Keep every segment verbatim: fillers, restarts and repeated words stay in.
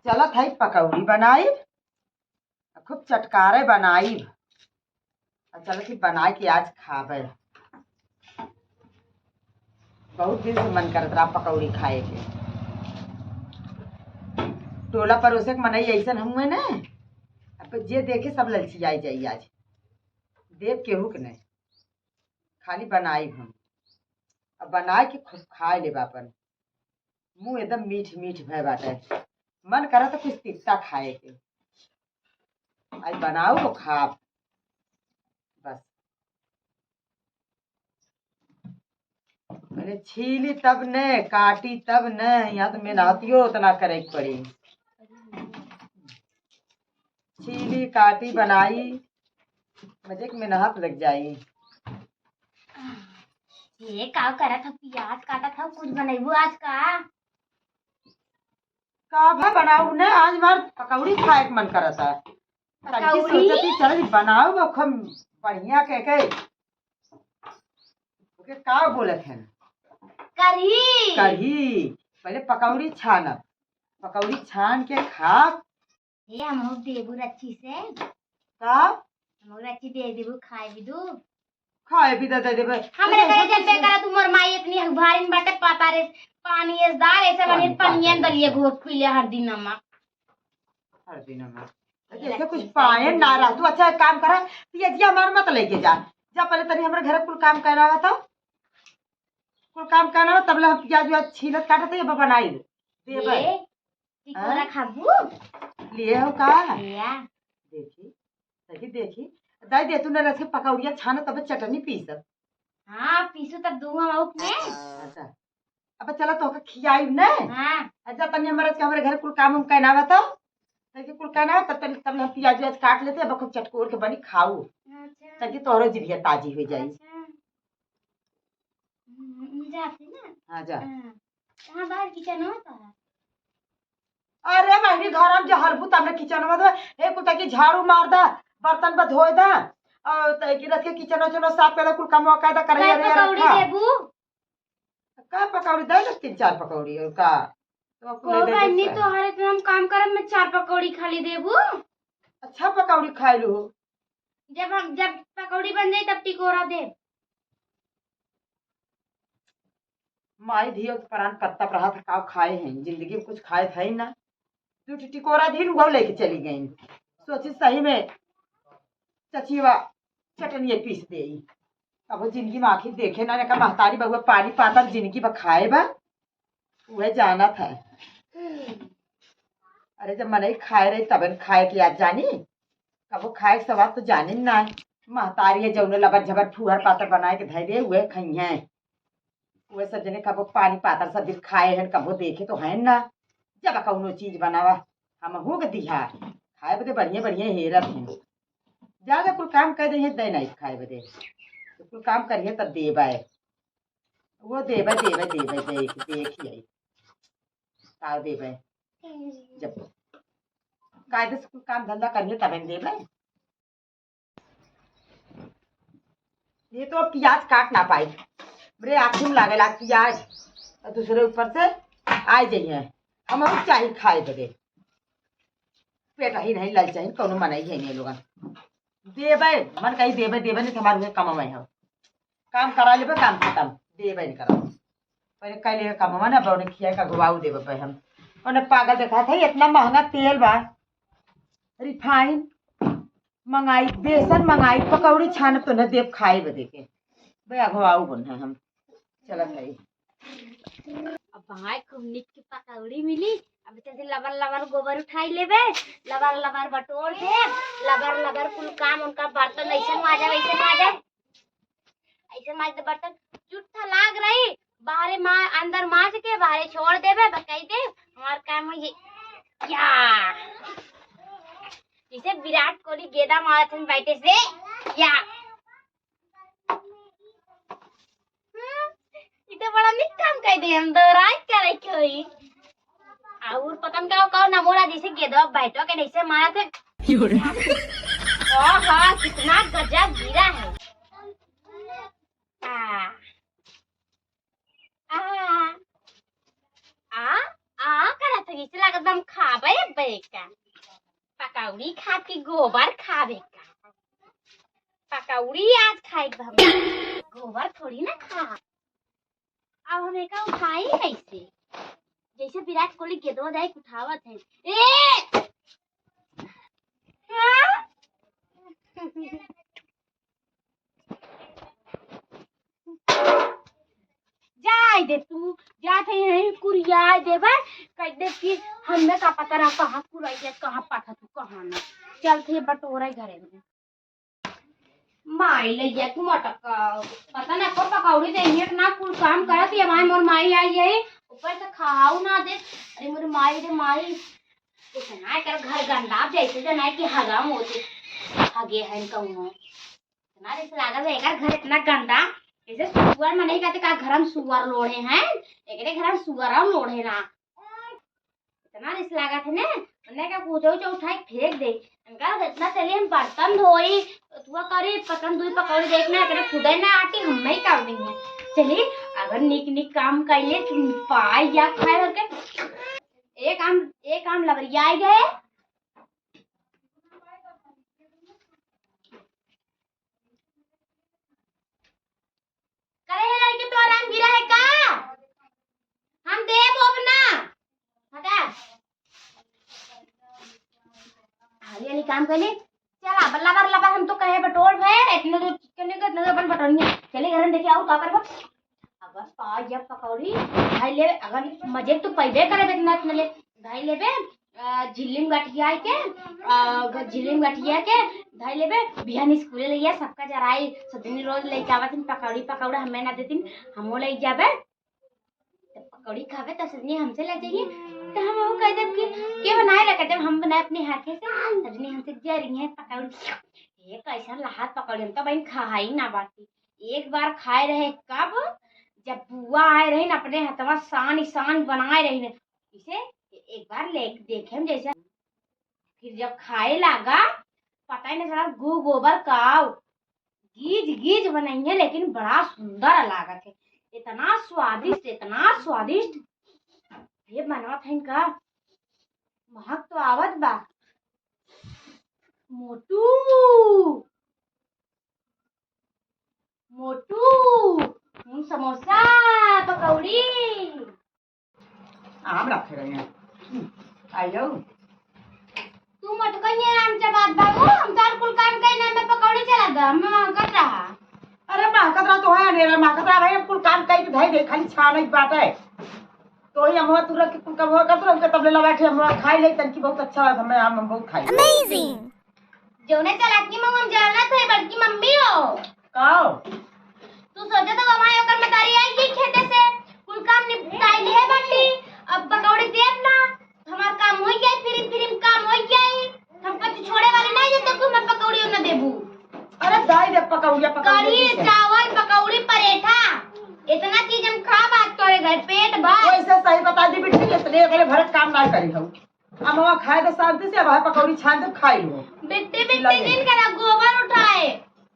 चलत है पकौड़ी बनाई, खूब चटकारे बनाई। आ चलत ही बनाए के आज खाबे। बहुत दिन से मन करत रहा पकौड़ी खाए के। टोला परोसे के मनई ऐसन हुए ना, अब जे देखे सब ललचियाई जाई आज। देव केहू के नहीं, खाली बनाई हम। अब बनाए के खूब खाए लेबा अपन। मुँह एकदम मीठ मीठ भय बाटे। मन करत कुछ तित्ता खाए के। आज बनाऊ तो खाब। बस। पहले छीली तब ने, काटी तब ने, यहाँ तो मेहनतियो उतना करे के पड़ी। छीली, काटी, बनाई, मजे के मेहनत लग जाई। ये का करत ह? पियाज काटत ह, कुछ बनैबू आज का? का भा बनाऊ ने, आज हमार पकौड़ी खाए के मन करत है। तनकी पकौड़ी? सोचत ही चल बनाऊ, अब हम बढ़िया के, के, ओके का बोलत है? कढ़ी। कढ़ी। पहले पकौड़ी छानब, पकौड़ी छान के खाब। ए, हमहू देबू रच्ची से। का? हमहू रच्ची दे देबू, खाए भी दू। खाए भी दे, दे देबे। हमरे तो घरे ऐसा जब कुछ बेकार तू मोर माई इतनी भारी में बाटे, पता रे, पानी एस दार, ऐसे बनी पानी, पानी पानी। दलिए घोट पी ले हर दिन नमा। हर दिन नमा। ये जैसे कुछ रच्ची पाए से ना रहा। तू अच्छा एक काम करा, पियजिया हमार मत लेके जा। जा पहले तनी हमरे घरे कुल काम करावा तो। कुल काम करावा, तब ले हम पियाज उयाज छीलत काटत है, अब बनाई दे। देबे। ये टिकोरा हाँ? खाबू? लिए हो का? लिया। देखी, देखी, देखी। दाई दे, तू न रखे पकौड़िया छान, तब चटनी पीसब। हाँ, पीसू तब दूंगा मऊक में। अच्छा। अब चला तोहका खियाई ने। हाँ। अच्छा, तनी हमरे, हमरे घर कुल काम उम कहना बा तो। तनी कुल कहना, तब तनी, तब हम पियाज उयाज काट लेते, अब खूब चटकोर के बनी खाऊ। अच्छा। ताकि तोहरो जिभिया ताजी हो जाई। अच्छा। हम्म, जाती ना। हाँ, जा। हाँ। कहाँ बाहर किचन हो तो है? अरे बहिनी, घर में जो हरबू तब ने किचन में दो, ए कुल ताकि झाड़ू मार दा, बर्तन पर धोए दा, और ताकि रख के किचन उचन साफ कर दा, कुल काम कायदा कर कई अरे पकौड़ी रखा। देबू? का पकौड़ी दे दे, तीन चार पकौड़ी और का? तो कुल को दे दे बहिनी, का? तोहरे इतना हम काम करब में चार पकौड़ी खाली देबू? अच्छा पकौड़ी खाए लो। जब हम, जब पकौड़ी बन जाई तब टिकोरा देब। माई धियो के प्राण पत्ता पर हाथ काव खाए हैं, जिंदगी में कुछ खाए था ही ना। दू ठो टिकोरा धीन उहो लेके चली गई। सोची सही में चचिवा चटनिया पीस देई। अब वो जिंदगी में आखिर देखे ना, एकर महतारी बबुआ पानी पातर जिंदगी बा खाए बा, उहे जानत है। अरे जब मनई खाए रही तबे न खाए के याद जानी, कबो खाए के स्वाद तो जानी ना। महतारी है जौने लबर झबर फुहर पातर बनाए के धै दे, उहे खइहें। उहे सब जने कबो पानी पातर सब दिन खाए हैं, कबो देखे तो हैं ना। जब कौनो चीज बनावा, हमहू के दिहा, खाए बदे बढ़िया बढ़िया हेरत हैं। ज्यादा कुल काम कर दे, दे नहीं खाए बदे। तो कुल काम करिए तब देबे। वो देबे, देबे, देबे, देख, देख ही आई। का देबे? जब कायदे से कुल काम धंधा करिए तबे न देबे। ये तो पियाज काट ना पाई। मेरे आँखी में लागेला पियाज, और दूसरे ऊपर से आ जाइए। हम और चाही खाए बदे। पेट ही नहीं ललचाइन, कौनो मनई है नहीं लोगन। देबे, मन कही देबे, देबे नहीं, हमारे हुए कमावे हो। काम करा लेबे, काम खत्म। देबे नहीं करा। पहले कह लेबे कमावा ना, बौने खिया का घुवाऊ देबे पे हम। उन्हें पागल देखा था, इतना महंगा तेल बा, रिफाइन मंगाई, बेसन मंगाई, पकौड़ी छानब तो न देब खाए बदे के। बे अघवाऊ बन है हम। चलत है। अब भाई खूब नीक के पकौड़ी मिली। अब चल लबर लबर गोबर उठाई लेबे, लबर लबर बटोर दे, लबर लबर कुल काम उनका बर्तन ऐसे माजा, वैसे माजा, ऐसे माज दे बर्तन। जुट्ठा लाग रही, बाहरे मा-, अंदर माज के बाहरे छोड़ देबे, बस कही दे, हमार काम हो ये। या। जैसे विराट कोहली गेंदा मारत हन बैठे से, या। हम्म, ई तो बड़ा नीक काम कह दे, हम दोहराई करे के होई। और पतन का का नमूना जैसे गेदवा बैठो के जैसे मारा थे। यो रे। ओहो, कितना गजब गिरा है। आ, आ, आ, आ, करत नीचे लागत बा, हम खाबे बेका। पकौड़ी खाब कि गोबर खाबे का? पकौड़ी आज खाए के बा हम। गोबर थोड़ी ना खा। अब हम एका उठाई कैसे? जैसे विराट कोहली गेंदवा जाए उठावत है। ए! हाँ? जाए दे तू, जात है यहीं कुरियाए देबे, कह दे कि हमें का पता रहा कहाँ कुराई दे, कहाँ पाथा तू, कहाँ ना। चल थे बटोरे घरे में। माई लैया तू मटक, पता ना को पकौड़ी दे, ये ना कुल काम करत, ये माई मोर माई आई है, ऊपर से खाऊ ना दे। अरे मोर माई रे माई, इतना एकर घर गंदा जैसे जना है कि हगम होते, हगे हैं कहूँ। इतना रिस लागत है, एकर घर इतना गंदा, जैसे सुअर में नहीं कहते का घर में सुअर लोढ़े हैं, एकरे घर में सुअर हम लोढ़े ना। इतना रिस लागत है ना, उन्हें का कूचो उचो उठाई फेंक दे। इनका इतना चलिए हम बर्तन धोई, तुआ करी, पकन दुई पकौड़ी देखना, एकरे खुदे ना आटी, हम नहीं कर देंगे। चली, अगर निक निक काम कैले, तुम पाई या खाए करके, एक आम, एक आम लबरिया आई गए। करे है लड़के, तो आराम गिरा है का? हम देब अब ना। हटा। हाली हाली काम कर ले। चला, बल्ला बार लबा, हम तो कहे बटोर भे, इतने तो चिकन नहीं, इतने तो अपन बटोरनी है। चले घर में देखे आओ, का करबो? अगर पाव या पकौड़ी खाई ले, अगर मजे तो पैबे करे, इतना, इतना ले। खाई लेबे, अ, झिल्ली में गठिया के, अ, ग-, झिल्ली में गठिया के धई लेबे। बिहान स्कूले लइया सबका जराई, सब दिन रोज ले जावत हन पकौड़ी, पकौड़ा हमें ना देतिन, हमो ले जाबे। तो पकौड़ी खाबे तो सजनी हमसे ले जाइए, तो हम वो कह देब कि के बनाए ला, कहते हम बनाए अपने हाथे से, सजनी हमसे जरी है पकौड़ी। ये कैसन लहात पकौड़ी, हम तो बहन खाई ना बाटी। एक बार खाए रहे कब, जब बुआ आए रही ना, अपने हथवा सान ही सान बनाए रही ना, इसे एक बार ले देखे हम जैसे, फिर जब खाए लागा, पता ही नहीं चला गू गोबर काव, गीज गीज बनइहे, लेकिन बड़ा सुंदर लागत है, इतना स्वादिष्ट, इतना स्वादिष्ट। ये बनवत है इनका महक तो आवत बा। मोटू, मोटू, हम्म, समोसा, पकौड़ी। आम रखे रहे हैं। हम्म, आइयो। तू मोटकइया आम चबात बाबू, हम तार कुल काम कइना में पकौड़ी चला दा, हम महकत रहा। अरे महकत रहा तो है, अनेरा महकत रहा भाई, हम कुल काम कई के धई दे, खाली छानई बाटे। तो ही हम तू रख के कुल काम हो करत रह, तब ले लगा के हम खाई ले, तनकी बहुत अच्छा लगा, हमें आम हम बहुत खाई। Amazing। जौने चालाकी में हम जानत है बड़की मम्मी हो। का हो? तू सोचत हो हमारे ओकर मतारी आई गई खेते से, कुल काम निपटाई ले बाटी, अब पकौड़ी देब ना, हमार काम हो जाए, फिर फिर काम हो जाए, हम कुछ छोड़े वाले नहीं जब तक तू हमें पकौड़ी न देबू। अरे दाई रे पकौड़िया, पकौड़िया कढ़ी, कैसे? चावल, पकौड़ी, परेठा, इतना चीज हम खा बात तोरे घर पेट भर। वैसे सही बता दी बिट्टी, इतने अगले भरत काम ना करी हूँ। अमवा खाए तो शांति से, अब है पकौड़ी छान दे, खाई लो। बिट्टी, बिट्टी लगे। दिन करा गोबर उठाए,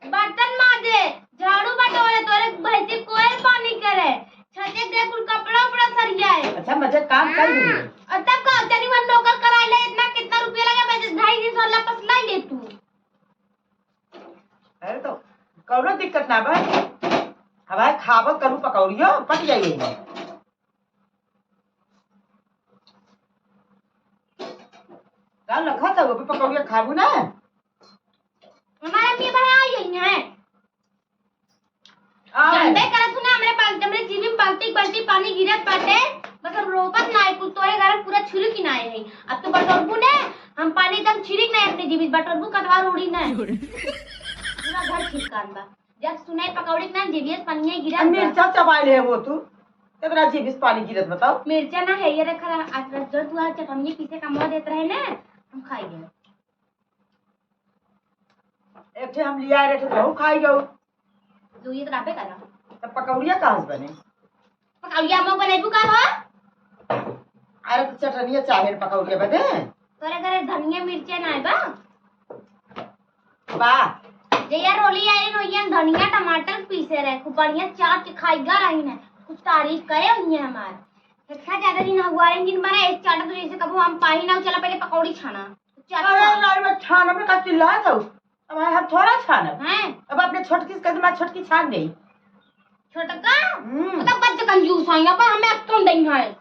बर्तन माजे, झाड़ू बटोरे, तोरे भैंसी कोयल पानी करे, छते दे कुल कपड़ा उपड़ा सरियाए। अच्छा, मजे काम कर रही है। और तब का, तनी वन नौकर कराई ले, इतना कितना रुपया लगा, मैं ढाई तीन सौ वाला पसलाई ले तू। अरे तो कौनो दिक्कत ना बा, हमारे खाबो करू पकौड़ियो, पट जाइए। का लखत है, वो भी पकौड़िया खाबू ना? हमारे अम्मी भाई आई गई हैं। आ। जानबे करत हूँ ना, हमरे बाल-, हमरे जीभी में बाल्टी, बाल्टी पानी गिरत बाटे, बस हम रोपत ना है, कुल तोरे घर पूरा छिड़की ना है। अब तो बटोरबू ने, हम पानी एकदम छिड़क ना है अपने जीभी, बटोरबू कटवा रोड़ी ना है। पूरा घर छिड़कान बा। जब सुने पकौड़ी के नाम जीभिया से पानी गिरत अब बा। मिर्चा चबाए ले वो तू, कितना जीभी से पानी गिरत बताओ? मिर्चा ना है, ये रखा रहा, आज रस जो तू आज चटनिया पीसे का मुँह देत रहे ना, हम खाई गए। एक ठे हम लिया रहे थे, वहू खाई गयो। तू ये तो रापे करा। तब पकौड़िया कहाँ से बने? पकौड़िया हम बनेबू का हो? अरे तो चटनिया चाहे पकौड़िया बदे। तोरे घरे धनिया मिर्चा ना है बा? बा। जइया रोली आई रोइया धनिया टमाटर पीसे रहे, खूब बढ़िया चाट के खाई गा रही ने, खूब तारीफ करे हुई हमार। इतना ज्यादा दिन हुआ है, दिन बना, एक चाटा तो जैसे कबो हम पाही ना, चला पहले पकौड़ी छाना। चाटा अरे छाना। नहीं, मैं छाना में का चिल्ला दो। अब हम थोड़ा छानब। हैं? अब अपने छोटकी से कह दे, मैं छोटकी छान दे। छोटका? हम्म। मतलब बच्चे कंजूस हैं, अब हमें अब कौन देंगे है?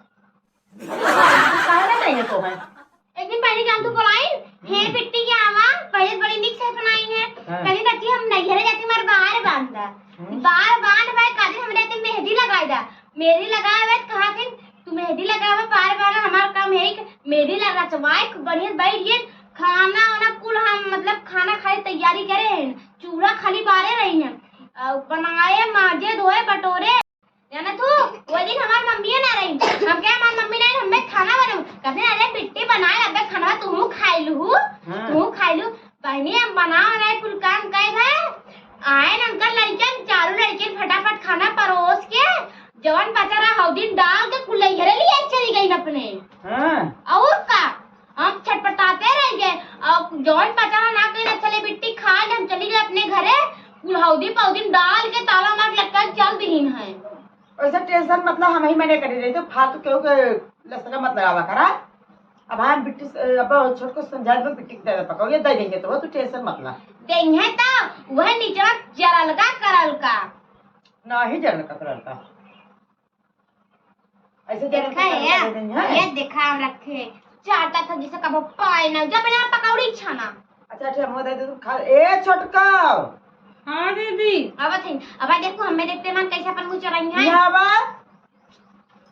काहे ना देंगे तो है? एक दिन पहले जान तू बोलाई, "हे हम्म। बिट्टी के आवा, पहले बड़ी निक से सुनाई है।" हाँ। कहली, "बच्ची, हम नैहरे जाती, हमारे बार बांध दा।" हम्म। बार बांध भाई, काजल हमरे आते मेहंदी लगाई दा। मेहंदी लगाए हुए कहा थे, "तू मेहंदी लगावे, बार बार हमार काम है कि मेहंदी लगा, चवाए, खूब बढ़िया से बैठ गए।" खाना वाना कुल हम, मतलब, खाना खाए तैयारी करे हैं, चूल्हा खाली बारे रही हैं, और बनाए, माजे, धोए, बटोरे। जाना तू, वो दिन हमार मम्मी ना रही, हम क्या, हमार मम्मी नहीं, हमें खाना बनाऊ, कहते, "अरे बिट्टी बनाए, अबे खाना तू खाई लू, हाँ। तू खाई लू।" बहनी, हम बनाओ नहीं, कुल काम करे भाई, आए ना उनकर लड़कियन, चारों लड़कियन फटाफट खाना परोस के, जवन बचा रहा, हौ दिन डाल के कुल लैहरे लिए चली गई अपने। हाँ। और का? हम छटपटाते रह गए। और जौन पचाना ना कहीं, "चले बिट्टी खा ले, हम चली गए अपने घरे।" कुल हौदी पौदी डाल के ताला मार लटका के चल दीन है। वैसे tension मतलब हम ही मने करे रही, तो फालतू केहू के लसका मत लगावा करा। अब हम बिट्टी से, अब छोटको समझा दो, बिट्टी के दे दे पकाओ, ये दे देंगे तो तू tension मत ला। देंगे तो वह निचवा जरल का करल का। ना ही जरल का करल का। ऐसे देखा जरूर है, पकड़ के दे देंगे, हैं? ये देखा हम रखे। चाहता था जिसे कबो पाए ना, जब ना पकौड़ी छाना। अच्छा, अच्छा, मुँह दे दे, तू खा। ए, छोटका। हाँ, दीदी। अब थे, अब देखो, हमें देखते मन कैसे अपन मुँह चढ़ाई है। यहाँ आवा।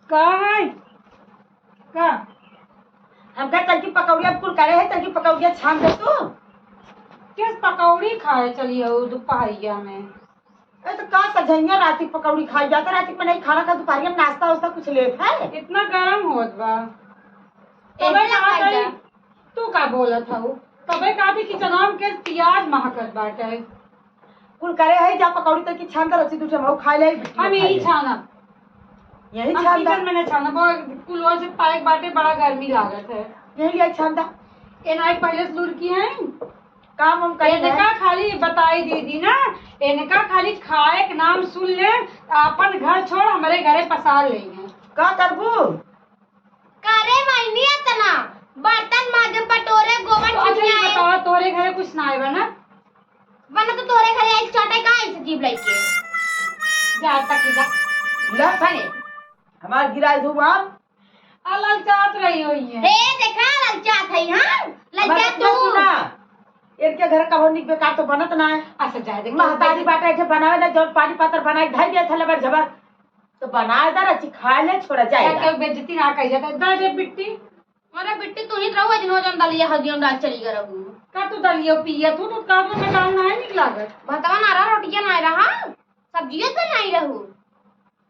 का है? का? हम कहे, तनकी पकौड़िया कुल करे है, तनकी पकौड़िया छान दे तू। किस पकौड़ी खाए चली हो दोपहरिया में? ए, तो का सजैया राती पकौड़ी खाई जाता, राती में नहीं खाना का, दोपहरिया में नाश्ता वास्ता कुछ लेत है? इतना गरम होत बा। ऐसे तबे ना कहा खाई तई, जा। तू का बोलत हऊ? तबे कहा थी कि चनाम के प्याज महकत बाटे। कुल करे है, जा पकौड़ी तक की छान दे, रची दू ठे मऊ खा ले, बिट्टी हम खा यही ले। छानब। यही हम छान दे। किचन में नहीं छानब, वो कुल ओर से पाए बाटे, बड़ा गर्मी लागत है। यही लिए छान दे। एनाई पहले से लूर की है। काम हम करी इनका है। खाली बताई दीदी ना, इनका खाली खाए के नाम सुन ले, आपन घर छोड़ हमरे घरे पसार लेंगे। का करबू? करे मायनी इतना, बर्तन माजे, बटोरे, गोबर तो अच्छा, ये छिड़ियाए। बताओ, तोरे घरे कुछ ना आए बा ना? बना तो तोरे घरे आई चाटे का ऐसे जीभ लइके। जा तक जा। ले भले, हमार गिराई धुआं। आ ललचात रही होई है। हे, देखा, ललचात है, हाँ? हमार ललचात बतिया तू। सुना। इनके घर कबो निक बेकार तो बनत ना है। अच्छा, जाए दे, महतारी बाटे, जे बनावे ना, जौन पानी पातर बनाए, धर दिया थले बड़ झबर। तो बनाए दा, रची खा ले, छोड़ा जाए क्या दा। केहू बेइज्जती ना कही जाता, दा रे बिट्टी। अरे बिट्टी, तू ही रहो, जिन हो जौन दलिया हल्दी हम डाल चली गए रहू। का तू दलिया पिया, तू तो काम में डाल ना है निक लागत। भतवा ना रहा, रोटिया ना रहा, सब्जियों तो नहीं रहू।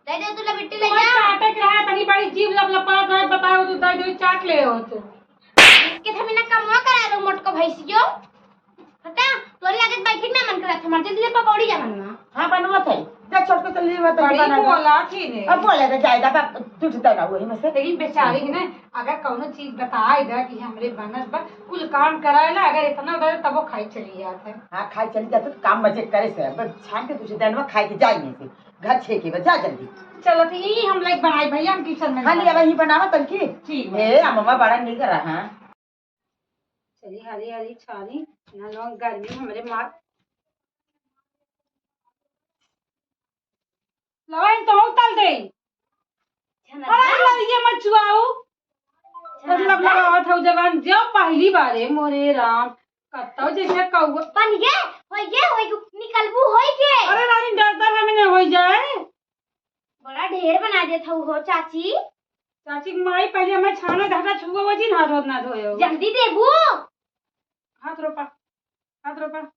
दे दे तू ले बिट्टी ले तुम्हारे जा। चाटे के रहा, तनी बड़ी जीभ लपलपात रहे, बताओ तू दे दे, चाट ले हो तू। इसके थमी ना कमवा करा दो मोटको भैंसियो। हटा, तोरे आगे बैठे ना मन करत हमार, जल्दी से पकौड़ी जा बनवा। हाँ, बनवत है। जा छोटको तो ले बता बड़ी बना दो। बोला थी ने। अब बोले तो जाएगा, बा, दूध देना वही में से। लेकिन बेचारी के ना, अगर कौनो चीज बताए दा कि हमरे बनत बा, कुल काम कराए ला, अगर इतना उधर तबो खाई चली जात है। हाँ, खाई चली जात है, तो काम मजे करे से, बस छान के दूध देनवा खाए के जाए नहीं से। घर छेके बा, जा जल्दी। चलो, तो यही हम लोग बनाई भैया, हम किचन में हाँ, ले जाए। वही बनावा तनकी। ठीक बा। ए, अम्मा बड़ा निक रहा। चली हरी हरी छानी, ना लोग गर्मी में हमरे मार। लवाइन तो तल दे। छनत अरे बा? लड़िए मत चुआऊ। छनत मतलब बा? लगावत हऊ जबान, जो पहली बारे मोरे राम, कत्तो जैसे कौआ। बन गे, होई गे, होई गे, निकलबू होई गे। अरे रानी, डर डर हमें न होई जाए। बड़ा ढेर बना देत हऊ हो चाची। चाची के माई पहले हमें छाना घाटा छुआ वजिन हाथ होत ना धोयो। जल्दी देबू। हाथ रोपा, हाथ रोपा।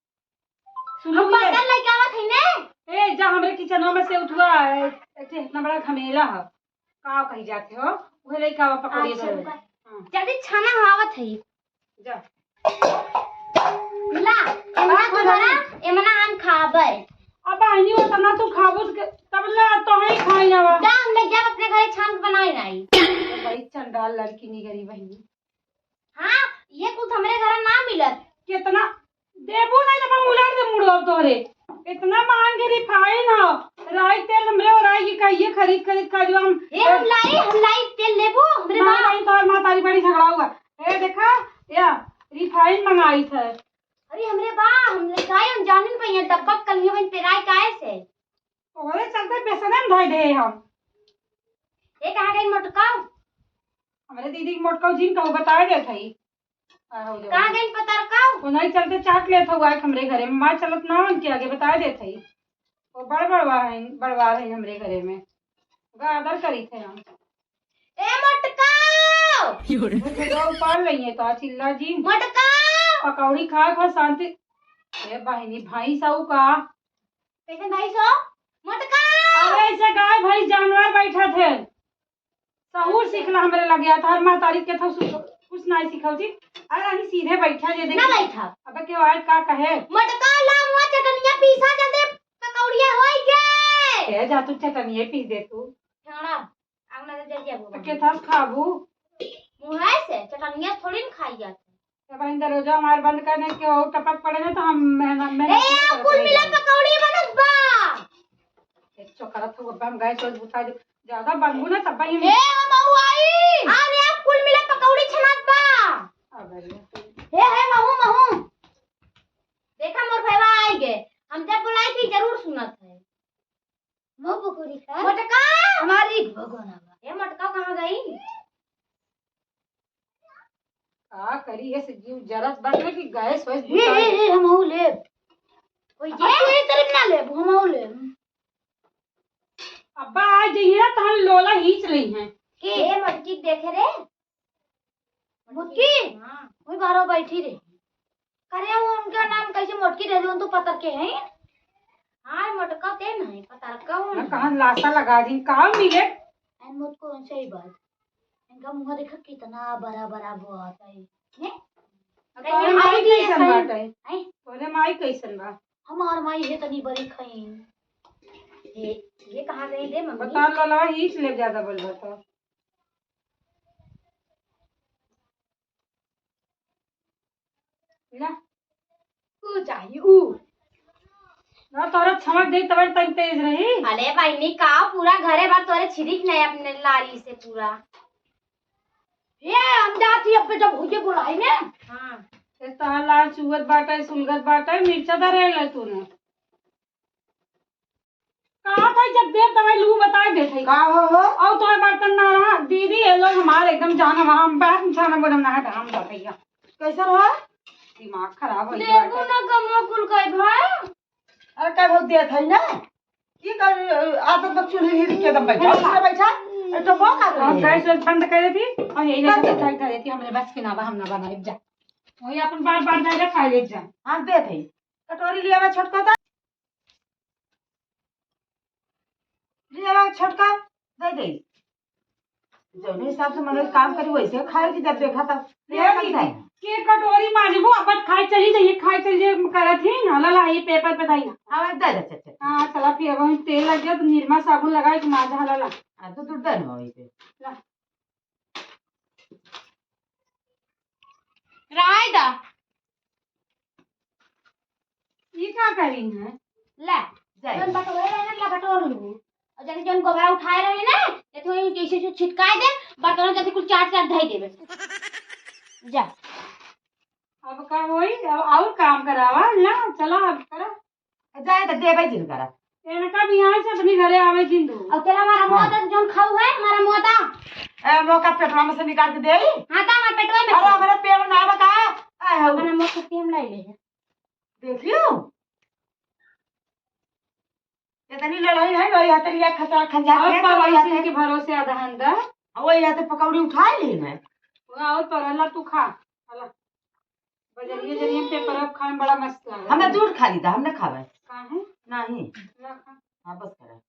सुनो हम ये। बर्तन लेके आवत हई ने। ए, जा हमरे किचनवा में से उठवा, ए, ए, इतना बड़ा घमेला है। का कही जाते हो? उहे लेके आवा पकौड़ी अच्छा, धोए। रुका। हाँ। जल्दी छाना हवावत है। जा। ला, एमना अब तुम्हारा, एमना हम खाबे। अब बहिनी, उतना तू खाबू त के-, तब ला, तो ही खाई आवा। जा, मैं जब अपने घरे छान के बनाए लाई। बड़ी चंडाल लड़की निगरी बहिनी। हाँ, ये कुछ हमरे घर ना मिलत। कितना देबू नहीं तो हम उलार दे मुड़वा तोहरे। इतना महंग रिफाइन हो, राई तेल हमरे ओराई के कहिए खरीद खरीद खा जो हम। ए, हम लाई, हम लाई तेल लेबू, हमरे ना बा। लाई, तोहर महतारी बड़ी झगड़ा हुआ। ए, देखा, या रिफाइन मंगाई थे। अरे, हमरे बा, हम ले जाए, हम जानिन पे ये डब्बा कलिया में पेराए काहे से? तोहरे चलते बेसने में धइ दे हम। ए, कहाँ गई मोटकाऊ? हमरे दीदी के मोटकाऊ जिन कहू बताए देत हई। का हो जाओ। कहाँ गई पतरकाऊ? तो नहीं चलते चाट लेत हऊ आके हमरे घरे में। माँ चलत ना उनके आगे बताए देत हई। वो बड़ बड़वा है, बड़वार है हमरे घरे में। ओका आदर करी थे हम। ए मोटकाऊ! वो झगड़ा उपाड़ रही है तो चिल्ला जी। मोटकाऊ! पकौड़ी खा खा शांति। ए बहिनी, भाई साहू का? कैसे भाई सो? मोटकाऊ! अरे ऐसे गाय भैंस जानवर बैठा थे। सहूर सीखला हमरे लगे, तोहर महतारी के था सु-, कुछ नाहीं सिखाऊ जी। अरे अभी सीधे बैठा जे ना देखी। बैठा। अबे के आवाज का कहे? मोटकाऊ ला मुआ चटनिया पीसा जल्दी पकौड़िया होई गे। ए जा तू चटनिया पीस दे तू। ठाड़ा, आग ना जल जाबो। तो के था खाबू? मुँह से चटनिया थोड़ी न खाई जात। जब हम दरवाजा हमार बंद करने के हो टपक पड़े ना तो हम मेहनत, मेहनत ए, नहीं करत कुल रहे मिला जाए। पकौड़ी बनत बा। एक चोकरा था, वो हम गैस वैस बुता दे। ज्यादा बनबू ना तब ही ए, हम आऊ आई। अरे, अब कुल मिला पकौड़ी छनात बा। अबे रे। हे, हे, महू, महू। देखा मोर भैया आई गए। हम जब बुलाई थी जरूर सुनत है। वो पकौड़ी खा। मोटका। हमारी भगोना बा। ए, मोटका कहाँ गई? का करी, ऐसे जीव जरत बाटे कि गैस वैस हे, बुता हे, दे। हे, हमहू लेब। ओए अब जे। तू ये तरफ ना लेब, हमहू लेब। अब्बा आ जइहे ना, तो हम लोला खींच रही हैं। के? ए, मटकी देखे रे। बुटकी? हाँ। वही बाहर बैठी रही। करे वो उनका नाम कैसे मोटकी रह जाऊं, तू पतर के हैं? हाँ, मोटका ते नहीं, पतर का हूँ। ना कहाँ लाशा लगा दी, कहाँ मिले? अरे मोट को उनसे ही बात। इनका मुंह देखा कितना बड़ा बड़ा बहुत है। हैं? अब कहीं तोरे हम माई भी कैसन ऐसा ही बाटे? हैं? तोरे माई कैसन बा? हमार माई है तनी बड़ी खई। ये, ये कहाँ गई रे मम्मी? बता लो, ला, हीच ले ज्यादा बोल बता। ना। ऊ चाहिए, ऊ। ना, तोरा छमक दे, तबे तक तेज रही। अरे बहिनी, का पूरा घरे भर तोरे छिड़क नहीं अपने लारी से पूरा। ये हम जाती अब जब भौजी बुलाई ने। हाँ। ए, तोहार लार चुअत बाटे, सुलगत बाटे, मिर्चा धरे ले तूने। कहा था जब देर तब लू बता दे थे। का हो हो? और तो बर्तन ना रहा, दीदी ये लोग हमारे एकदम जाना वहाँ, हम बात जाना बोले ना है, हम बताइए। कैसा रहा? दिमाग खराब हो गया लेबू है। ना कमवा कुल कई भाई। अरे का बहुत देर था ना? की कर आदत बक चूल्हे हिर के दम बैठा, उठा बैठा। ए, तो वो का और रही है? गैस वैस बंद कर देती और यही बंद लेकर कर। बैठा देती, हमरे बस के ना बा, हम ना बनाए जा। वही अपन बार बार दे दे, खा ले जा। हाँ, दे थे। कटोरी लिया मैं छोटका था। लिया छोटका, दे दे। जौने हिसाब से मनोज काम करी, वैसे खाए की जब देखा तब। ले ए खाई दीदी, खाए। के कटोरी मांजबू, अब खाए चली जाइए, खाए चली जाइए, करत ही ना, ला, ला, ये पेपर पे दाई ना। हाँ, दे दे, चल, चल। हाँ, चला फिर अब हम तेल लग गया तो निरमा साबुन लगाए के मांजा, ला, ला। हाँ, तो तू दे ना वही पे। ला। राय दा। ये का करी है? ला, जाए। जौन बटोरे रहे ना, ला बटोर लू। और जैसे जौन गोबरा उठाए रहे ना, ये तो जैसे से छिटकाए दे, बर्तन जैसे कुल चाट चाट धई देबे। जा। अब का होई? अब और काम करावा, ला, चला अब करा। जाए तो देबे जिन करा। इनका भी यहाँ से अपने घरे आवे जिन दो। अब तेरा हमारा हाँ। मोटा जौन खाऊ है, हमारा मोटा। ए, मोका पेटवा में से निकाल के दे। हाँ, तो हमारे पेटवा में अरे, से। हमारे पेट ना बका। आए हो। अपना मोटा टीम लाई ले। देखियो। इतनी लड़ाई है, वही हाथ रिया खचा खंजा और के, तो वही पड़ोसी हाथ के भरोसे आधा हंदा। और वही हाथ पकौड़ी उठा ली मैं। वो और पड़ला तू खा। हला। बजरिया जरिया पे परब खाए में बड़ा मस्त लागल। हमें दूर खा ली था, हम ना खावे। काहे? नहीं। ना खा। हाँ, बस करे।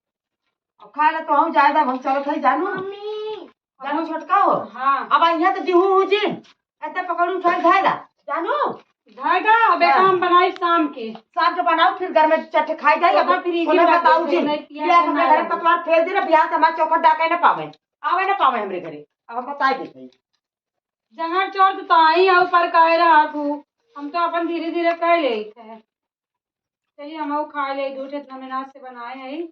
अब खा ले तो हम जाए दा, हम चलत है जानू। मम्मी। जानू छोटका हो। हाँ। अब यहाँ तो दिहू हो जी। ऐसे पकौड़ी उठा के खाए दा। जानू। खाए दा, अब हाँ। हम बनाई शाम के। शाम के बनाओ, फिर घर में चट खाए जाए। ओका फ्रिज में उन्हें रख बताओ दे, जी। नहीं पिया उन्हें तो घर ना में पतवार फेर दे ना, बिहार से हमारे चौखट डाके ना पावे। आवे ना पावे हमरे घरे। अब हम बताए देते हैं। जहाँ चोर तो आई, ऊपर काहे रहा तू? हम तो अपन धीरे धीरे कर लेत है। चलिए, हम खाए ले, दूध इतना मेहनत से बनाए हैं।